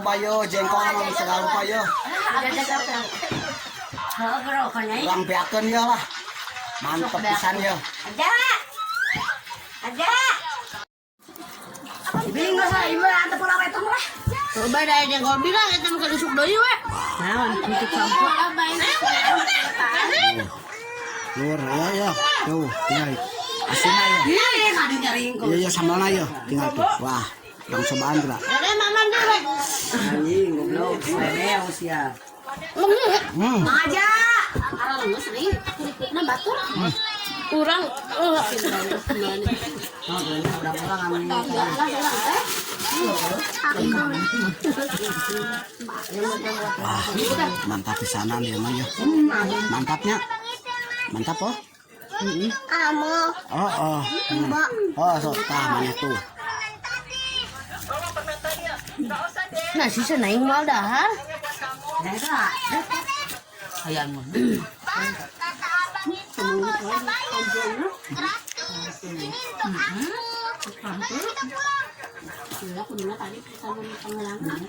rupa yo, jengkol mah segala rupa yo. Heeh, bro, kan. Urang beakeun ya lah. Mantep pisan ya. Ada. Ada. Bingung saya, ibu antep pola weton lah. Coba da jengkol bilang eta mah isuk deui we. Naon, tutup sampo. Lur, ya ya. Tuh, tinggal. Asinna ya. Iya, kadi nyaring kok. Iya ya, sambalna ya, tinggal tuh. Wah, urang cobaan geura. Ada mamam deui we. Anjing, goblok. Lemew sia. Aja. Arang sering keripikna batur. Urang Oh, udah pulang. Teh. Wah, mantap pisanan dia mah ya. Mantapnya. Mantap oh. Oh. Oh, sok tah mana tuh. Nah, sisa naing moal dahar. Nah, itu lah. Hayang mah. Kata abang itu nggak usah bayar. Gratis. Ini untuk aku. Mari kita pulang. Gila, kuduna tadi sama pangelangan.